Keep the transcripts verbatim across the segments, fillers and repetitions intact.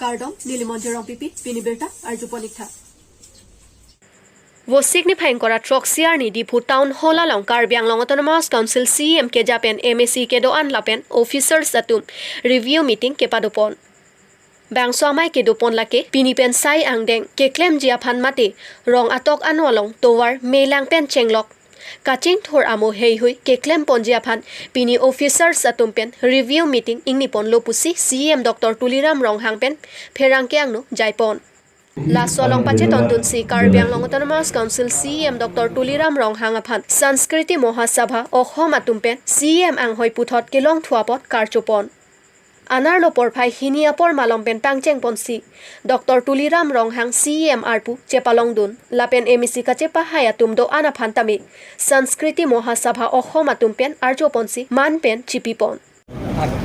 Kardom, neli Monjir Rongpipi, pini birta arjupon ik tha. Vosik niphai ingkoi ra throksi arni Diphu Town Hall along Karbi Anglong Autonomous Council C E M keja pen M A C kedo-an lapen officers atum review meeting kepadopon. Bangso amei kedopon lake pini pen sai angdeng keklemji aphan mate rong atok ano along tovar melang pen chenglok kachingthur amo heihui keklemponji aphan pini officers atum pen review meeting ingniponlo pusi C E M Doctor Tuliram Ronghang pen pherangke angno jaipon. Laso along pachetondunsi Karbi Anglong Autonomous Council C E M Doctor Tuliram Ronghang aphan Sanskriti Mahasabha Okhom atum pen C E M anghoi puthot kelongthu apot karchopon. Anerlo porphai hini apor malom pen pangchengponsi Doctor Tuliram Ronghang C E M arpu chepalongdun lapen M A C kachepahai atum do-an aphan tame Sanskriti Mahasabha Okhom atum pen archoponsi man pen chipipon. Ak-,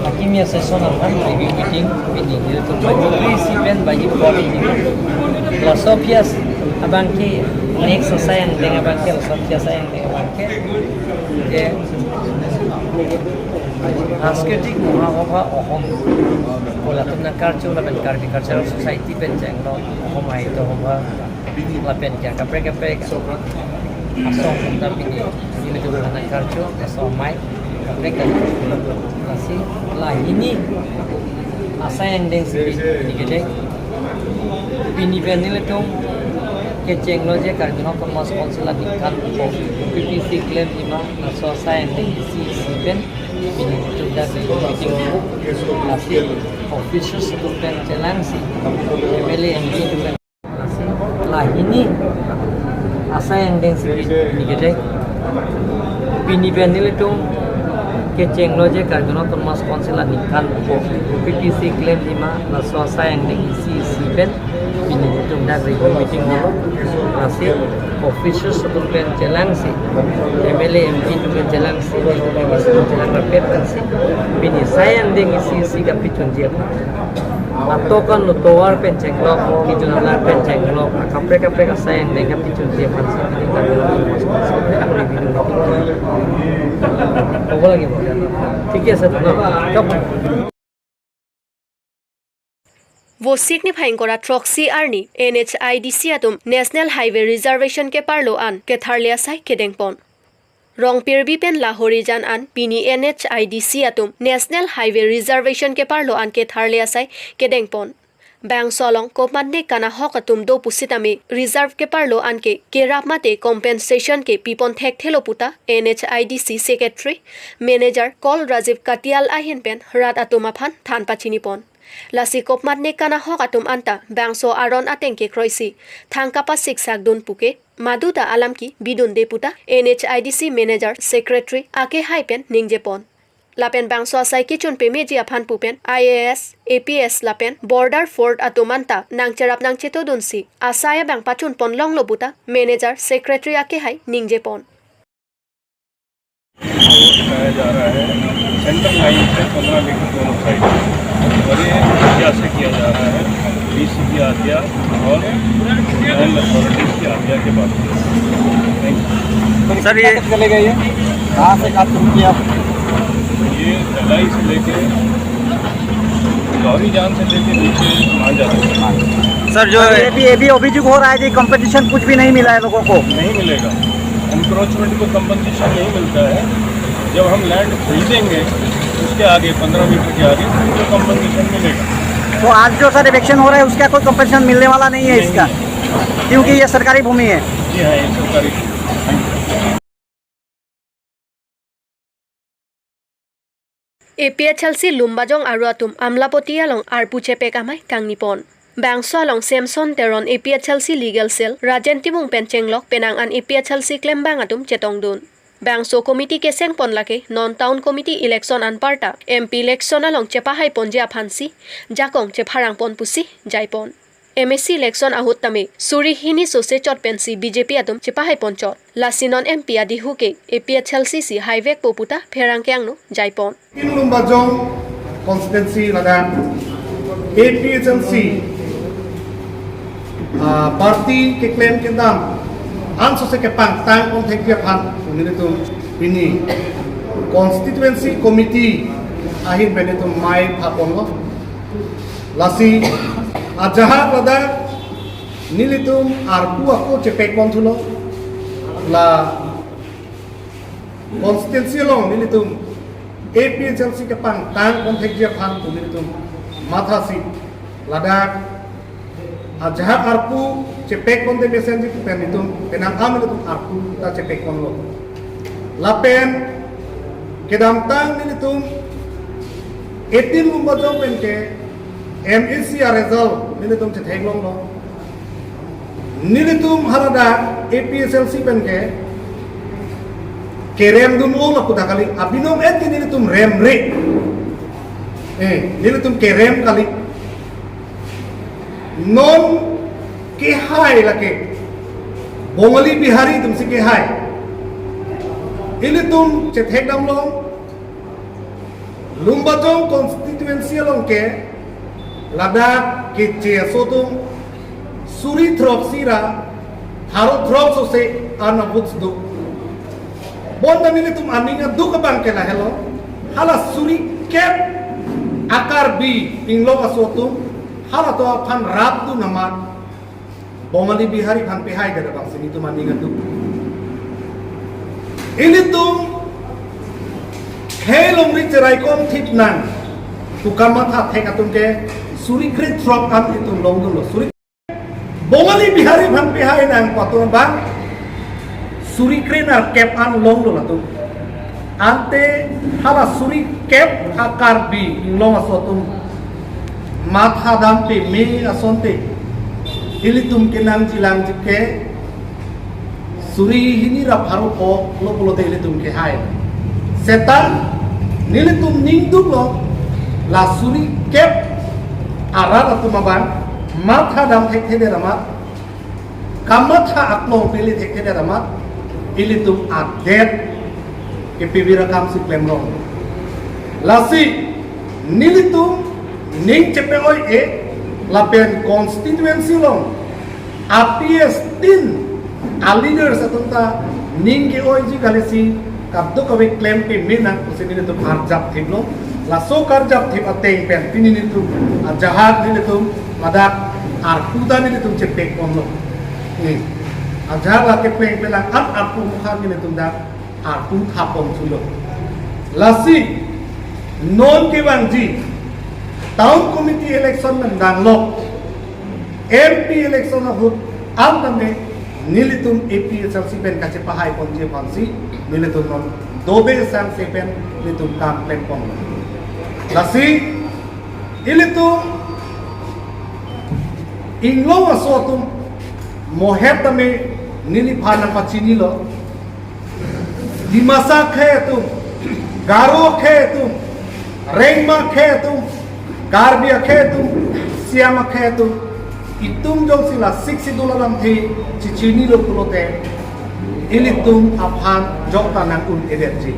akimi a-session aphan review meeting pini nelitum baji isi pen baji poli. Laso phias abangke next asai angdeng abangke laso phias asai angdeng abangke. Ke Sanskriti Mahasabha Okhom pu latum nangkarcho lapen Karbi Cultural Society pen chenglo Okhom Sahitya Sabha lapen ke kaprek kaprek asong ta pini nelitum nangkarcho, laso amei kaprek kaprek. Lasi la hini asai angdengsi pini kedeng. Pini pen nelitum kechenglo je Karbi Anglong Autonomous Council aningkan po P P C klemji ma, laso asai angdeng isi isi pen pini nelitum dak meeting, lasi officers atum pen chelangsi M L A M P atum pen, lasi la hini asai angdengsi pini kedeng. Pini pen nelitum kechenglo je Karbi Anglong Autonomous Council aningkan po P P C klemji ma, laso asai angdeng isi isi pen pini nelitum dak review meeting holo. Lasi officers atum pen chelangsi, M L A M P atum pen chelangsi, chelang rapet pensi pini asai angdeng isi isi kapachunji aphan, atok ano tovar pen chenglok, kijun alar pen chenglok, kaprek kaprek asai angdeng kapachunji aphansi pini kami review meeting. Obo lagi bo. Thik ase to, no? Chok. Vosik niphai ingkoi ra throksi arni N H I D C atum National Highway Reservation keparlo an ketharle asai kedengpon. Rongpirbi pen Lahorijan an pini N H I D C atum National Highway Reservation keparlo an ketharle asai kedengpon. Bangso along komatne kanahok atum do pusitame reserve keparlo anke kerap mate compensation ke pipon thekthelo puta N H I D C secretary manager Kol Rajiv Katial ahin pen rat atum aphan than pachinipon. Lasi komatne kanahok atum anta bangso aron ateng kekroisi thang kapasiksakdun puke maduta alam ke bidunde puta N H I D C manager secretary akehai pen ningjepon. Lapen bangso asai kechun pemeji aphan pu pen I A S, A P S lapen border fort atum anta nangcherap nangchetodunsi asai abang pachunpon longlo puta manager secretary akehai ningjepon. हटाया जा रहा है central line से पन्द्रह मीटर दोनों साइड, और ये ईंटा से किया जा रहा है डीसी की आज्ञा और लैंड अथॉरिटीज की आज्ञा के बाद। Thank you. सर, ये चले गए, ये कहाँ से काम शुरू किया? ये तलाई से लेके गौरी जान से लेके नीचे वहाँ जा रहा है। सर, जो सर, ये भी, ये भी अभियोग हो रहा है कि कंपनसेशन कुछ भी नहीं मिला है लोगों को। नहीं मिलेगा, एनक्रोचमेंट को कंपनसेशन नहीं मिलता है। जब हम लैंड खरीदेंगे, उसके आगे, पन्द्रह मीटर के आगे, तो कंपनसेशन मिलेगा। तो आज जो सर इविक्शन हो रहा है, उसका कोई कंपनसेशन मिलने वाला नहीं है नहीं। इसका, क्योंकि ये सरकारी भूमि है। जी हाँ, ये सरकारी भूमि। A P H L C Lumbajong aro atum Amlapoti along arpu chepek amei kangnipon. Bangso along Samson Teron, A P H L C Legal Cell, Rajen Timung pen chenglok penang an A P H L C klembang atum chetongdun. Bangso committee kesengpon lake non town committee election anparta M P election along chepahaiponji aphansi jakong chepharangpon pusi jaipon. M A C election ahut tame suri hini sose chot pensi B J P atum chepahaiponchot. Lasi non M P adihu ke A P H L C si haivekpo puta pherangke angno jaipon. Tin Lumbajong constituency ladak A P H L C, ah, party keklem kedam ansose kepangtangpon thekji aphan nelitum pini constituency committee ahin pen nelitum mei phaponlo. Lasi ajahak ladak nelitum arpu ako chepek pon thulo, la constituency along nelitum A P H L C kepangtang pon thekji aphan pu nelitum mathasi ladak ajahak arpu chepek pon te mesenji pu pen nelitum penang am nelitum arpu ta chepek ponlo. Lapen kedamtang nelitum eighteen Lumbajong pen ke M A C a result nelitum chetheklonglo. Nelitum haladak A P H L C pen ke kerem dunlo lapu ta kali, abinong et ke nelitum remre. Eh, nelitum kerem kali. Non kehai lake Bongali Bihari atumsi kehai. Ilitum chethekdamlo, Lumbajong constituency along ke ladak keche aso atum suri throksi ra pharo throksi an a-votes do. Bonta nelitum aning aduk abang ke lahelo, hala suri kep a Karbi Anglong aso atum halatum aphan rapdun amat Bongali Bihari aphan pehaidet abangsi nelitum aning aduk. Ilitum khei longri cheraikom thip nang pu kamatha thek atum ke suri kre throk an itum longdunlo. Suri Bongali Bihari aphan pehai nang pu atum abang suri kre nerkep an longdun atum. Ante hala suri kep a Karbi Anglong aso atum mathadam peme asonte ilitum kenangji langji ke suri hini ra pharo pho lo pulote ilitum kehai. Seta nelitum ning duklo, la suri kep arat atum abang mathadam thekthedet amat, kamatha aklong pele thekthedet amat, ilitum adet kepivir akam si klemrong. Lasi nelitum ning chepe-oi-e, lapen constituency along a-P S tin a-leaders atum ta ning ke-oiji kali si kadokave klem peme nang pusi nelitum arjap thiplo. Laso karjap thip ateng pen pini nelitum ajahak nelitum ladak arpu ta nelitum chepek ponlo. Hmm. Ajahak lake plengplang an arpu mukha nelitum dak arpu thap pon thulo. Lasi non kevangji town committee election nangdanglo, M P election ahut an tame nelitum A P H L C pen kachepahai ponji aphansi nelitum non dode sangse pen nelitum kam klem ponlo. Lasi ilitum Anglong aso atum mohet tame neliphan nangpachinilo. Dimasa akhei atum, Garo akhei atum, Rengma akhei atum, Karbi akhei atum, Siang akhei atum, itum jongsi la Sixth Schedule alamthe chechinilo pulote ilitum aphan jokta nang-un-edetji.